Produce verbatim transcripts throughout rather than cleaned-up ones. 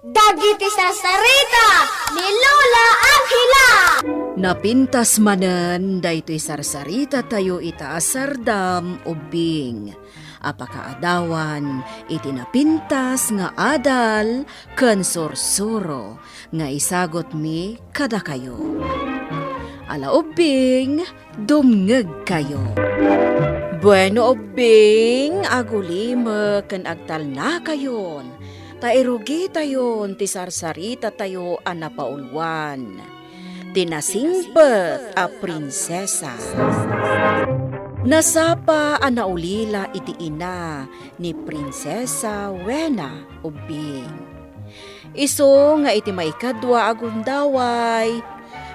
Dagiti sarsarita ni Lola Angela. Napintas manen daytoy sarsarita tayo ita a sardam ubbing a pakaadawan iti napintas nga adal ken sursuro nga isagutmi kadakayo. Ala ubbing, dumngegkayo. Bueno, ubbing, agulimek ken agtalnakayon, ta irugitayon ti sarsarita tayo a napauluan, ti nasingpet a prinsesa. Nasapa a naulila iti ina ni Prinsesa Wena, ubbing. Isu nga iti maikadua a gundaway,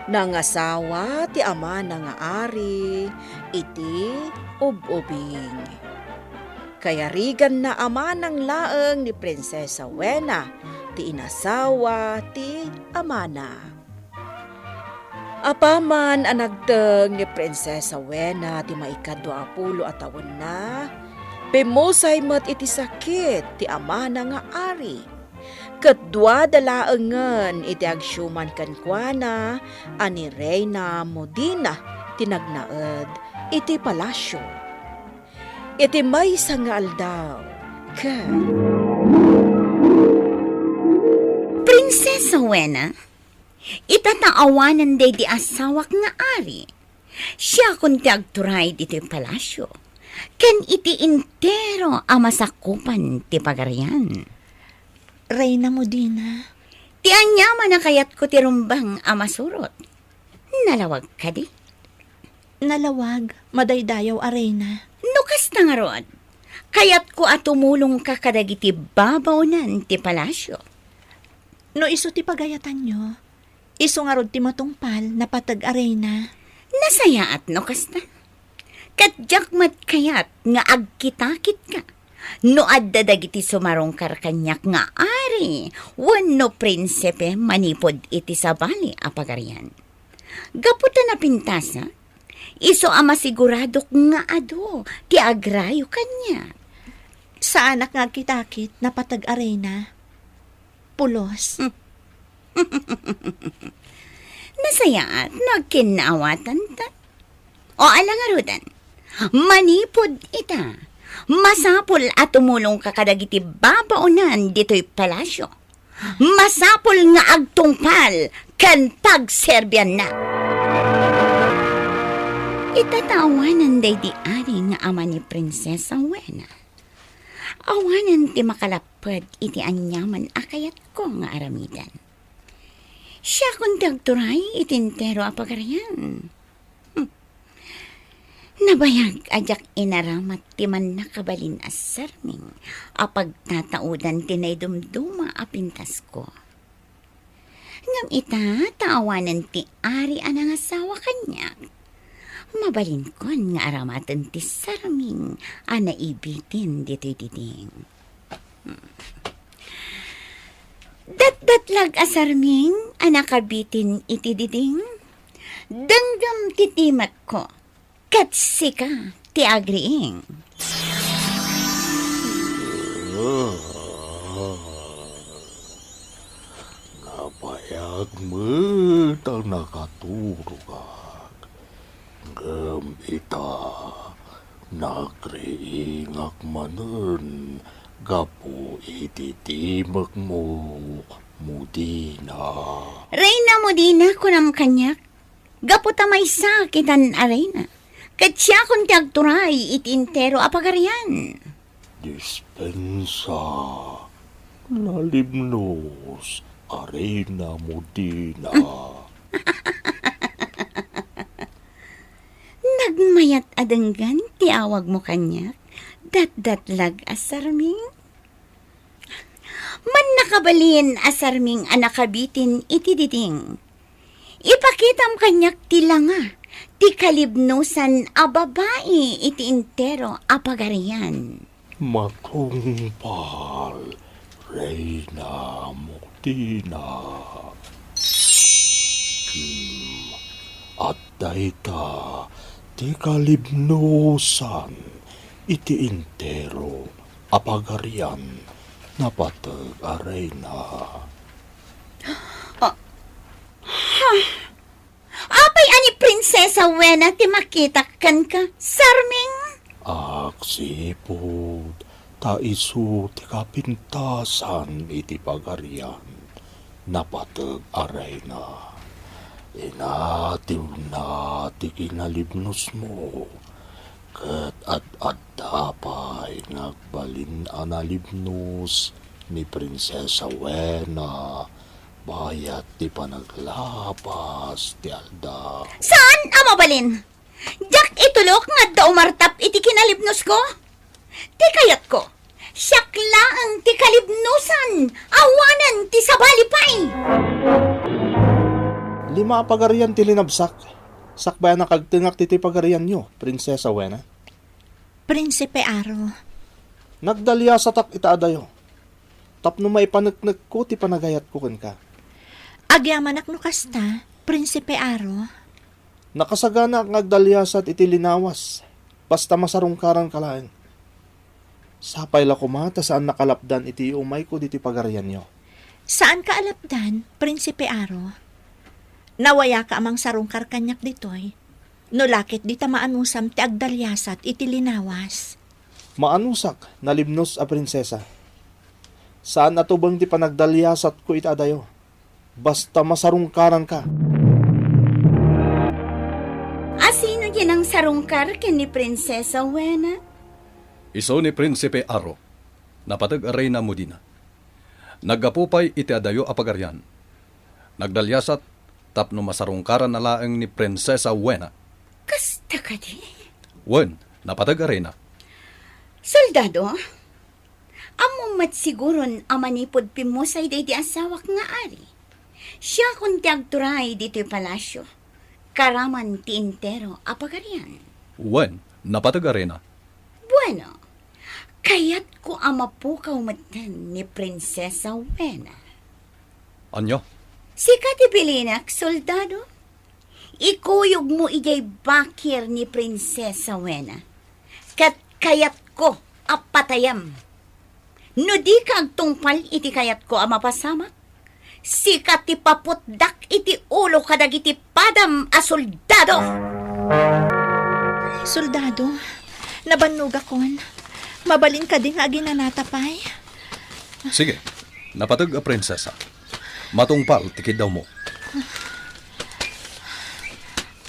nangasawa ti amana nga ari iti ub-ubing. Kayariganna a manang laeng ni Prinsesa Wena ti inasawa ti amana. Apaman a nagteng ni Prinsesa Wena ti maikadua a pulo a tawenna, pimmusay met iti sakit ti amana nga ari. Ket duada laengen iti agsiuman kenkuana a ni Reina Modina ti nagnaed iti palasio. Iti maysa nga aldaw, ket Prinsesa Wena, ita ta awanen daydi asawak nga ari. Siakon ti agturay ditoy palasio, ken iti entero a masakupan ti pagarian. Reina Modina. Ti aniaman a kayatko ti rumbeng a masurot. Nalawag kadi? Nalawag, madaydayaw a Reina. No kasta ngarud, kayatko a tumulongka kadagiti babaonan ti palasio. No isu ti pagayatanyo, isu ngarud ti matungpal, napateg a Reina. Nasayaat no kasta. Ket diak met kayat nga agkitakitka no adda dagiti sumarungkar kaniak nga ari wenno prinsipe manipud iti sabali a pagarian. Gapu ta napintasak, isu a masiguradok nga adu ti agrayo kaniak. Saanak nga agkitakit, napateg a Reina. Pulos. Hmm. Nasayaat no agkinnaawatanta. O, ala ngaruden, manipud ita, masapul a tumulongka kadagiti babaonan ditoy palasio. Masapul nga agtungpal ken pagserbianna. Ita ta awanen daydi ari nga ama ni Prinsesa Wena. Awanen ti makalapped iti aniaman a kayatko nga aramiden. Siakon ti agturay iti entero a pagarian. Hmm. Nabayag a diak inaramat ti mannakabalin a sarming a pagtataudan ti naidumduma a pintasko. Ngem ita ta awanen ti ari a nangasawa kaniak, mabalinkon nga aramaten ti sarming a naibitin ditoy diding. Datdatlag a sarming a nakabitin iti diding, denggem ti timekko. Ket sika ti agriing. Nabayag met a nakaturogak, ngem ita, nagriingak manen gapu iti timekmo, Modina. Reina Modina, kunam kaniak, gapu ta maysa kitan a reina, ket siakon ti agturay iti entero a pagarian. Dispensa, nalimnos a Reina Modina. Nagmayat a denggen ti awagmo kaniak, datdatlag a sarming. Mannakabalin a sarming a nakabitin iti diding. Ipakitam kaniak ti langa ti kalibnosan a babai iti entero a pagarian. Matungpal, Reina Modina. Hmm, adda ita ti kalibnosan iti entero a pagarian, napateg a reina. Prinsesa Wena ti makitak kenka, Sarming. Agsipud ta isu ti kapintasan iti pagarian, napateg a reyna. Inatiwna ti kinalibnosmo, ket ad-adda pay nga agbalin a nalibnos ni Prinsesa Wena bayat ti panaglapas ti aldaw. Saan a mabalin! Diak itulok nga adda umartap iti kinalibnosko. Ti kayatko, siak laeng ti kalibnosan, awanen ti sabali pay. Lima a pagarian ti linabsak, sakbay a nakagtengak ditoy pagarianyo, Prinsesa Wena. Prinsipe Aro. Nagdaliasatak ita adayo, tapno maipaneknekko ti panagayatko kenka. Agyamanak no kasta, Prinsipe Aro. Nakasaganaak nga agdaliasat iti linawas, basta masarungkaranka laeng. Sapay la koma ta saannak a lapdan iti iumayko ditoy pagarianyo. Saanka a lapdan, Prinsipe Aro. Nawayaka a mangsarungkar kaniak ditoy, no la ket dita maanusam ti agdaliasat iti linawas. Maanusak, nalibnos a prinsesa. Saan a tubeng ti panagdaliasatko ita adayo. Basta masarungkaranka. A sino diay nangsarungkar ken ni Prinsesa Wena? Isu ni Prinsipe Aro, napateg a reyna Modena. Naggapu pay iti adayo a pagarian. Nagdaliasat tapno masarungkaranna laeng ni Prinsesa Wena. Kasta kadi? Wen, napateg a reyna. Soldado, ammom met siguron a manipud pimmusay daydi asawak nga ari. Siakon ti agturay ditoy palasio, karaman ti entero a pagarian. Wen, napateg a reyna. Bueno, kayatko a mapukaw metten ni Prinsesa Wena. Ania? Sika ti bilinak, soldado. Ikuyogmo idiay bakir ni Prinsesa Wena. Ket kayatko a patayem. No dika agtungpal iti kayatko a mapasamak, sika ti paputdak iti ulo kadagiti padam a soldado. Soldado, nabannogakon. Mabalin kadi nga aginanata pay? Sige, napateg a prinsesa. Matungpal ti kiddawmo.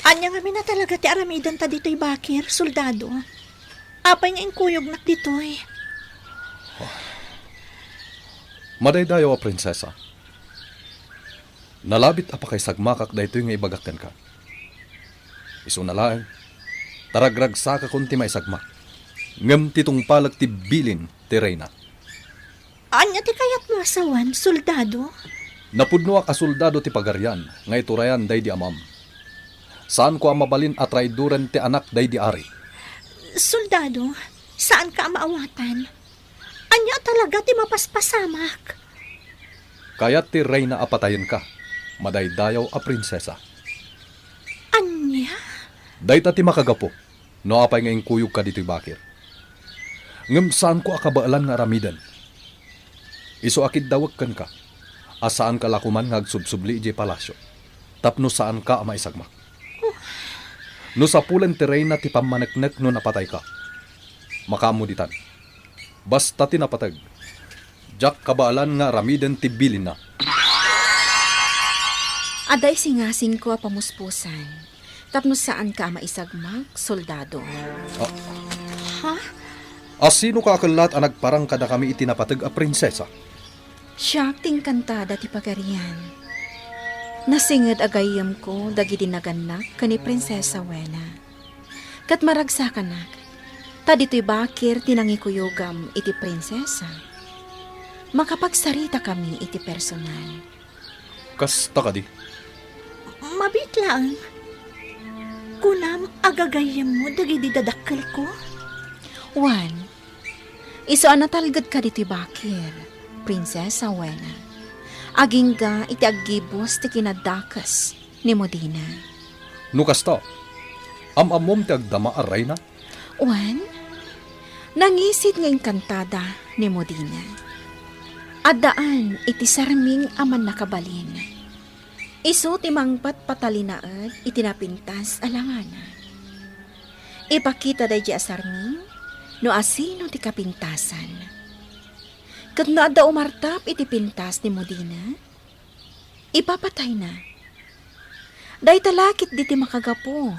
Ania ngamin a talaga ti aramidenta ditoy bakir, soldado? Apay nga inkuyognak ditoy? Madaydayaw a prinsesa. Nalabit a pakaisagmakak daytoy nga ibagak kenka. Isuna laeng, ta ragragsakakon ti maisagmak, ngem ti tungpalek ti bilin ti reyna. Ania ti kayatmo a sawen, soldado? Napudnoak a soldado ti pagarian nga iturayan daydi amam. Saanko a mabalin a traidoren ti anak daydi ari. Soldado, saanka a maawatan. Ania talaga ti mapaspasamak? Kayat ti reyna a patayenka, madaydayaw a prinsesa. Ania? Dayta ti makagapu no apay nga inkuyogka ditoy bakir. Ngem saanko a kabaelan nga aramiden. Isu a kiddawek kenka a saanka la koman nga agsubsubli idiay palasio tapno saanka a maisagmak. No sapulen ti reyna ti pammaneknek no napatayka, makaammo ditan. Basta ti napateg, diak kabaelan nga aramiden ti bilinna. Adda isingasingko a pamuspusan tapno saanka a maisagmak, soldado. Ah. Ha? A sinoka a kellat a nagparang kadakami iti napateg a prinsesa? Siak ti inkantada ti pagarian. Nasinged a gayyemko dagidi nagannak ken ni Prinsesa Wena. Ket maragsakanak, ta ditoy bakir ti nangikuyogam iti prinsesa. Makapagsaritakami iti personal. Kasta kadi? Mabiit laeng. Kunam a gagayyemmo dagidi dadakkelko? Wen, isu a natalgedka ditoy bakir, Prinsesa Wena, agingga iti aggibus ti kinadakes ni Modena. No kasta, am-ammom ti agdama a reyna? Wen, nangisit nga inkantada ni Modena. Addaan iti sarming a mannakabalin. Isu ti mangpatpatalinaed iti napintas a langana. Ipakita daydi a sarming no asino ti kapintasan. Ket no adda umartap iti pintas ni Modena, ipapatayna. Dayta la ketdi ti makagapu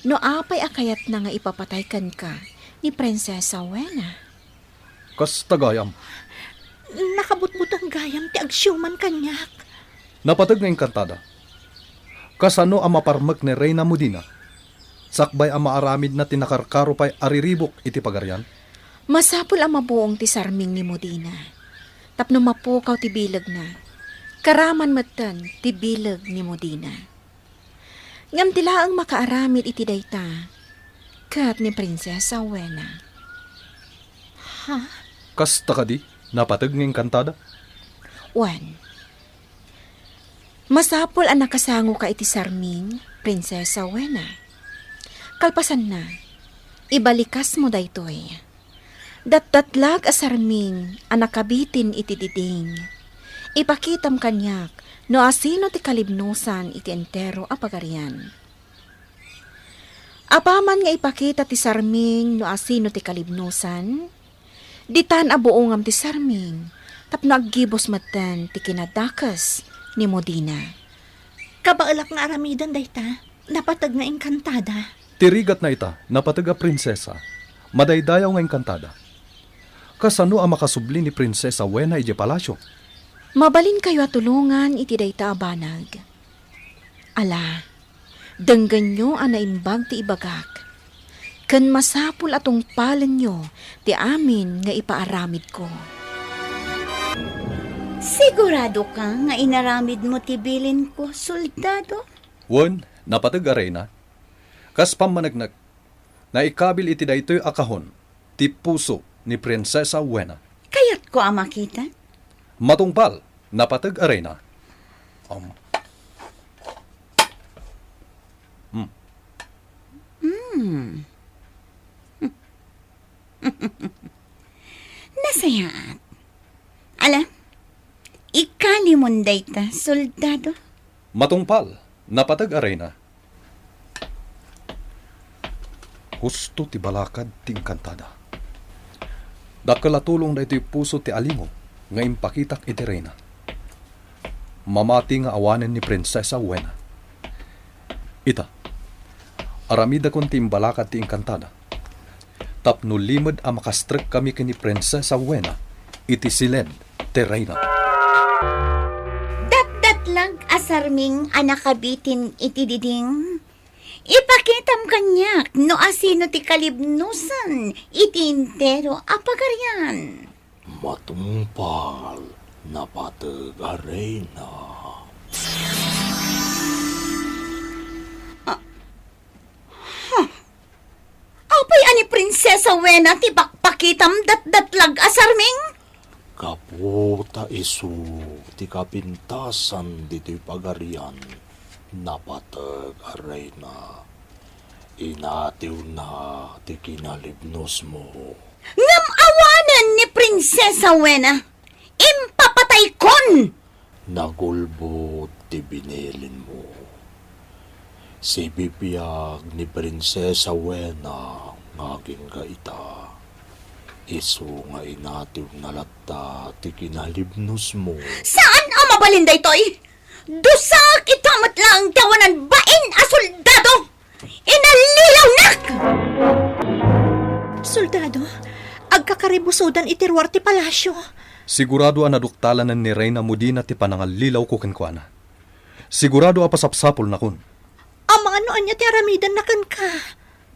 no apay a kayatna nga ipapatay kenka ni Prinsesa Wena. Kasta gayam. Nakabutbuteng gayam ti agsiuman kaniak. Napateg nga inkantada. Kasano a maparmek ni Reyna Modena? Sakbay a maaramidna ti nakarkaro pay a riribuk iti pagarian? Masapul a mabuong ti sarming ni Modena. Tapno mapukaw ti bilegna. Karaman metten ti bileg ni Modena. Ngem ti laeng makaaramid iti dayta, ket ni Prinsesa Wena. Ha? Kasta kadi, napateg nga inkantada? Wen, masapul a nakasangoka iti sarming, Prinsesa Wena. Kalpasanna, ibalikasmo daytoy. Datdatlag a sarming a nakabitin iti diding. Ipakitam kaniak no asino ti kalibnosan iti entero a pagarian. Apaman nga ipakita ti sarming no asino ti kalibnosan, ditan a buongam ti sarming tapno aggibus metten ti kinadakes ni Modena. Kabaelak nga aramiden dayta. Napateg nga inkantada. Ti rigatna ita, napateg a prinsesa, madaydayaw nga inkantada. Kasano a makasubli ni Prinsesa Wena idiay palasio? Mabalinkayo a tulongan iti dayta a banag. Ala, denggenyo a naimbag ti ibagak, ken masapul a tungpalenyo ti amin nga ipaaramidko. Siguradoka nga inaramidmo ti bilinko, soldado? Wen, napateg a reyna. Kas pammaneknek, naikabil iti daytoy a kahon ti puso ni Prinsesa Wena. Kayatko a makita. Matungpal, napateg a reyna. Um. Hmm. Hmm. Nasayaat. Ala, ikalimon dayta, soldado. Matungpal, napateg a reyna. Husto ti balakad ti inkantada. Dakkel a tulong daytoy puso ti alingom nga impakitak iti reyna. Mamati nga awanen ni Prinsesa Wena. Ita, aramidakon ti imbalakad ti inkantada. Tapno limed a makastrekkami ken ni Prinsesa Wena iti siled ti reyna. Datdatlag a sarming a nakabitin iti diding, ipakitam kaniak no asino ti kalibnosan iti entero a pagarian. Matungpal, napateg a reyna. Ah, huh. Apay a ni Prinsesa Wena ti pakpakitam datdatlag a sarming? Gapu ta isu ti kapintasan ditoy pagarian, napateg a reyna. Inatiwna ti kinalibnosmo. Ngem awanen ni Prinsesa Wena, impapataykon! Nagulbod ti binilinmo. Sibibiag ni Prinsesa Wena nga agingga ita. Isu nga inatiwna latta ti kinalibnosmo. Saan a mabalin daytoy? Dusaek ita met laeng ti awanan bain a soldado! Inallilawnak! Soldado, agkakaribusodan iti ruar ti palasio. Sigurado a naduktalanen ni Reyna Modena ti panangallilawko kenkuana. Sigurado a pasapsapulnakon. Amangan no ania ti aramidenna kenka.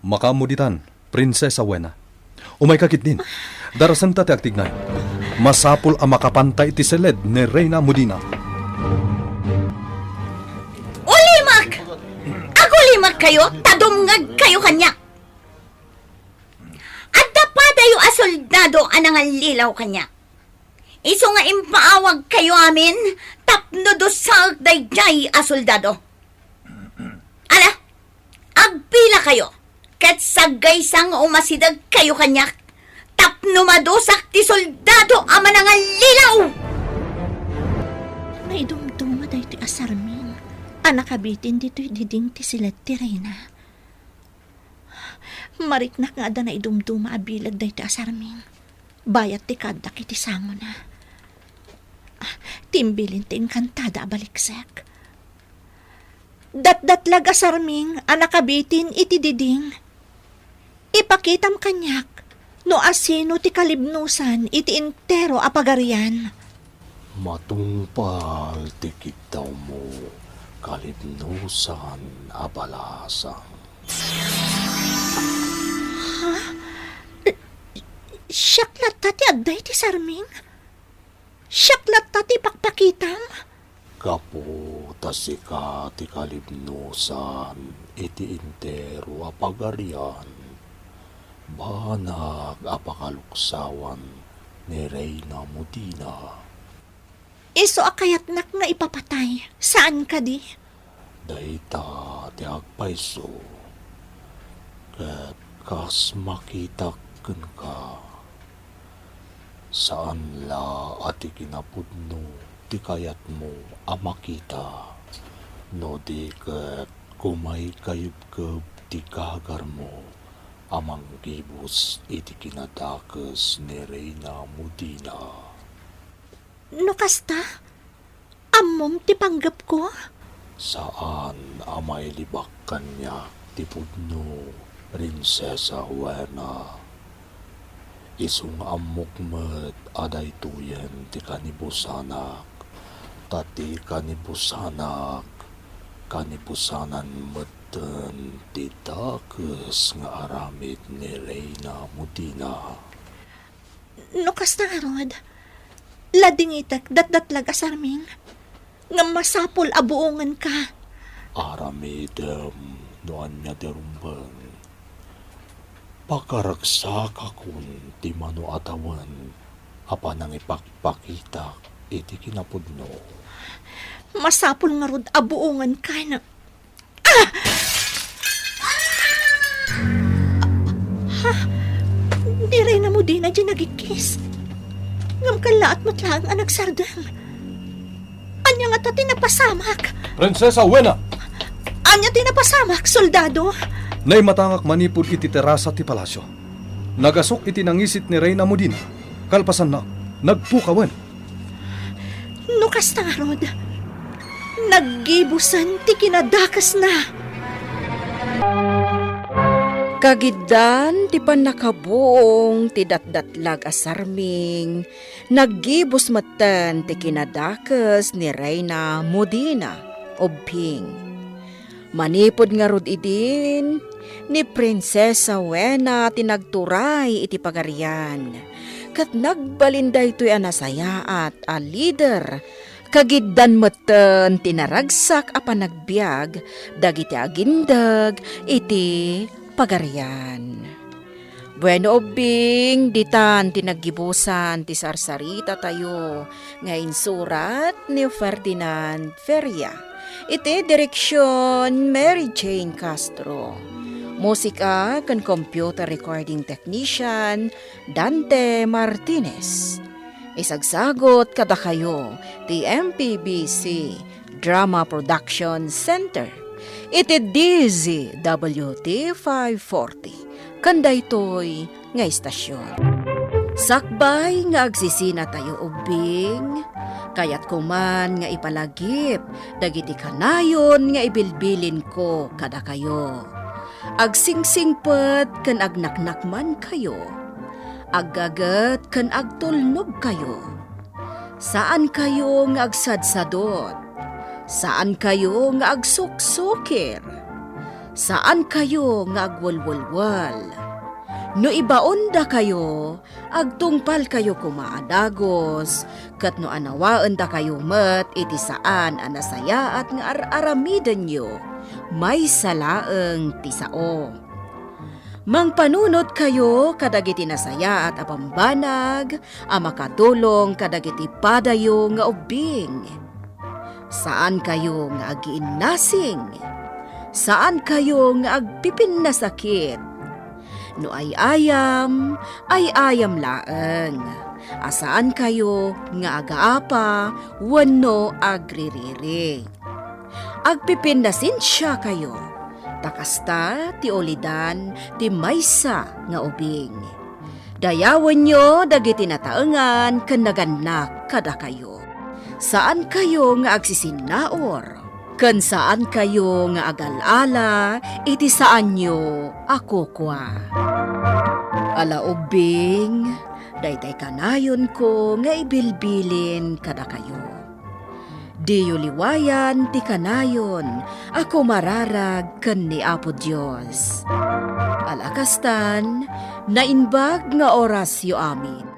Makaammo ditan, Prinsesa Wena. Umayka ketdin. Darasenta ti agtignay. Masapul a makapanta iti siled ni Reyna Modena. Ulimek! Agulimek kayo, ta dumngeg kayo kaniak. Adda padayo a soldado a nangallilaw kaniak. Isu nga impaawag kayo amin tapno dusaek daydiay a soldado. Ala, agpila kayo, ket saggaysa nga umasideg kayo kaniak, tapno madusak ti soldado a manangallilaw! Naidumduma daytoy a sarming. a nakabitin ditoy diding ti siled ti reyna. Mariknak nga adda naidumduma a bileg daytoy a sarming, bayat ti kaaddak iti sangona. Ah, timbilin ti enkantada a baliksek. Datdatlag a sarming a nakabitin iti diding. Ipakitam kaniak no asino ti kalibnosan iti entero a pagarian. Matungpal ti kiddawmo, kalibnosan a balasang. Ha? Siak latta ti adda iti sarming? Siak latta ti pakpakitam? Gapu ta sika ti kalibnosan iti entero a pagarian, banag a pakaluksawan ni Reyna Modena. Isu a kayatnak nga ipapatay, saan kadi? Dayta ti agpayso, ket kas makitak kenka, saan la a ti kinapudno ti kayatmo a makita, no di ket kumaykayebkeb ti gagarmo a manggibus iti kinadakes ni Reyna Modena. No kasta, ammom ti panggepko? Saan a mailibak kaniak ti pudno, Prinsesa Juana. Isu nga ammok met a daytoyen ti kanibusanak, ta ti kanibusanak, kanibusanan metten ti dakes nga aramid ni Reyna Modena. No kasta ngarud, ladingitek datdatlag a sarming, ngem masapul a buongenka. Aramidem no ania ti rumbeng. Pakaragsakakon ti mano a tawen a panangipakpakitak iti kinapudno. Masapul ngarud a buongenka, na, Ah! Ha? Ni Reyna Modena diay nagikkis. Ngem kallaat met laeng a nagsardeng. Ania ngata ti napasamak? Prinsesa Juana! Ania ti napasamak, soldado? Naimatangak manipud iti terasa ti palasio. Nagasok iti nangisit ni Reyna Modena. Kalpasanna, nagpukawen. No kasta ngarud, naggibusen ti kinadakesna. Kagiddan ti pannakabuong ti datdatlag a sarming, naggibus metten ti kinadakes ni Reyna Modena, ubbing. Manipud ngarud idin, ni Prinsesa Juana ti nagturay iti pagarian, ket nagbalin daytoy a nasayaat a lider, kagiddan metten ti naragsak a panagbiag dagiti agindeg iti pagarian. Bueno, ubbing, ditan ti naggibusan ti sarsaritatayo nga insurat ni Ferdinand Feria. Iti direksyon, Mary Jane Castro. Musika ken computer recording technician, Dante Martinez. Isagsagut kadakayo ti M P B C Drama Production Center iti D Z W T five forty ken daytoy nga istasyon. Sakbay nga agsisinatayo ubbing, kayatko man nga ipalagip dagiti kanayon nga ibilbilinko kadakayo. Agsingsingpet ken agnaknakmankayo. Aggaget ken agtulnogkayo. Saankayo nga agsadsadot. Saankayo nga agsuksukir. Saankayo nga agwelwelwel. No ibaondakayo, agtungpalkayo koma a dagus, ket no anawaendakayo met iti saan a nasayaat nga ar-aramidenyo, maysa laeng ti sao. Mangpanunotkayo kadagiti nasayaat a bambanag a makatulong kadagiti padayo nga ubbing. Saankayo nga agiinnasing. Saankayo nga agpipinnasakit. No ay-ayam, ay-ayam laeng. A saankayo nga agaapa wenno agririri. agpipinnasensiakayo, ta kasta ti ulidan ti maysa nga ubing. Dayawenyo dagiti nataengan ken nagannak kadakayo. Saankayo nga agsisinnaur, ken saankayo nga agal-ala iti saanyo a kukua. Ala ubbing, daytay kanayonko nga ibilbilin kadakayo. Diyo liwayan ti kanayon a kumararag ken ni Apo Dios. Ala kastan, naimbag nga orasyo amin.